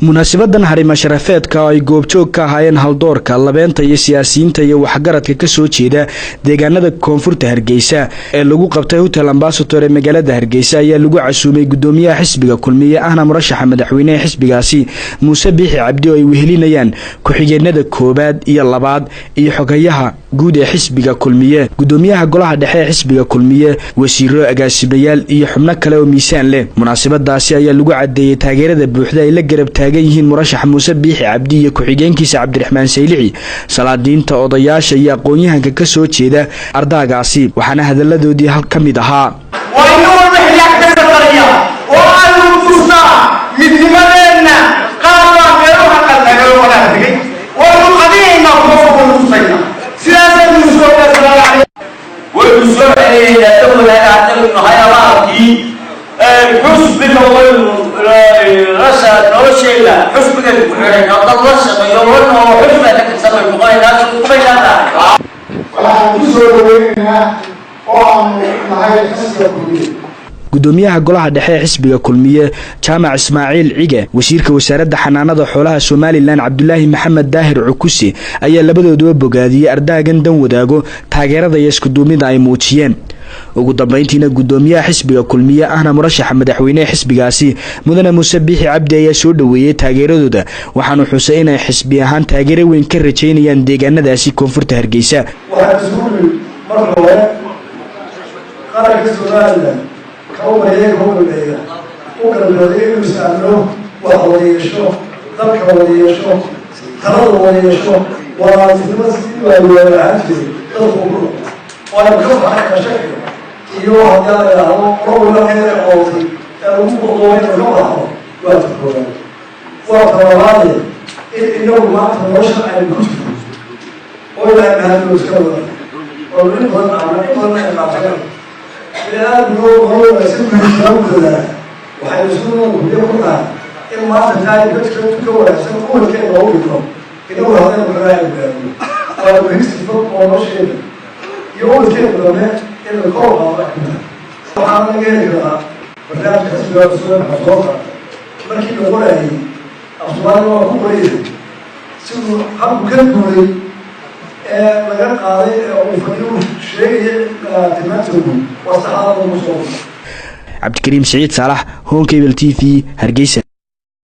Munaasabadan harima sharafeedka oo ay goobjoog ka ahaayeen haldoorka, labeenta iyo siyaasiyiinta iyo waxgaradka ka soo jeeda deegaanada koonfurta Hargeysa ee lagu qabtay Hotel Ambassador ee magaalada Hargeysa ayaa lagu casuumay gudoomiyaha xisbiga Kulmiye, ahna murashaxa madaxweyneha xisbigaasi, Muuse Biixi Cabdi, oo ay wehelinayaan ku-xigeenada koobaad iyo labaad iyo xogayaha guud ee xisbiga Kulmiye, gudoomiyaha golaha dhexe ee xisbiga Kulmiye, wasiiro, agaasimayaal iyo xubno kale oo miisaan leh. Munaasabadaasi ayaa lagu cadeeyey taageerada buuxda ay la garab taagan yihiin murashax Muuse Biixi Cabdi iyo ku-xigeenkiisa Cabdiraxmaan Saylici, salaadiinta, odayaasha iyo aqoon-yahanka ka soo jeeda ardaagaasi, waxaana hadaladoodii hal ka mid ahaa: Waa ina walba xilyaag ka saqariya oo aanu tusnaa midnimadeenna. Qaar baa meelaha qaltagay oo walaal tegay, waynu qadinaynaa, kuwa waynu tusayna, sidaasaynu soo Waynu soo celinaynaa dawladaha haddaynu nahay abaalkii xusbiga. Waynu lasha nolosheena xusbigaynu ku xidhayna, dad la shaqeeyo la noolo xusbiga ka tirsan baynu noqonaynaa. Kumaynaana Waxaan ku soo dhaweynaynaa oo aanu nahay xisbiga Kulmiye. Gudoomiyaha golaha dhexe ee xisbiga Kulmiye, Jaamac Ismaaciil Cige, wasiirka wasaaradda xanaanada xoolaha Somaliland, Cabdulaahi Maxamed Daahir Cukuse, ayaa labadooduba bogaadiyey ardaagan dan wadaago taageerada iyo iskuduumida ay muujiyeen. Ugu dambeyntiina, gudoomiyaha xisbiga Kulmiye, ahna murashaxa madaxweynehe xisbigaasi, mudane Muuse Biixi Cabdi, ayaa soo dhoweeyey taageeradooda, waxaanu xusay inay xisbi ahaan taageero weyn ka rajaynayaan deegaanadaasi koonfurta Hargeysa. Waxaan isugu nimid marka hore qaranka Somaliland ka u barya, ka u galbeeya, u galbeeday inuu is-aamino, wax wada yeesho, dalka wada yeesho, talada wada yeesho, walaaltinimo sidii waa wada ahaan jiray dadku ugu noqo waanu ka baxay kashakiga iyo haddii la idhaahdo qolo waliba keeda qootay ee lagu go'doomay inuu ka baxo. Waa ta koowaad. Waa ta labaade, in inagu maanta nolosha aynu ku jirno oo Ilaahay mahadnoo iska wada oo in badan ama in badan ay qaateen bini aadamku nolol wanaagsan ku dadaalaa. Waxaynu isku guryo ku nahay in maanta taay dadka ka wanaagsan ubadkeena loogu dhigno. Inagu haddaynu xoogaa aynu gaarno waa hisi fog oo nolosheeda iyo ubadkeena dambe in la kor qaado ay ku tahay. Waxaana laga heli karaa barnaamijka xisbiga cusub maxaa soo qaatay markii la qorayay, Af Soomaaliga waa ku qorayay siduu habku ka guuray ee laga qaaday ee uu fadhiyu sheegaya tilmaantoodu waa saxaabada lagu soo Cabdikariim Siciid Saalax, Horn Cable TV, Hargeysa.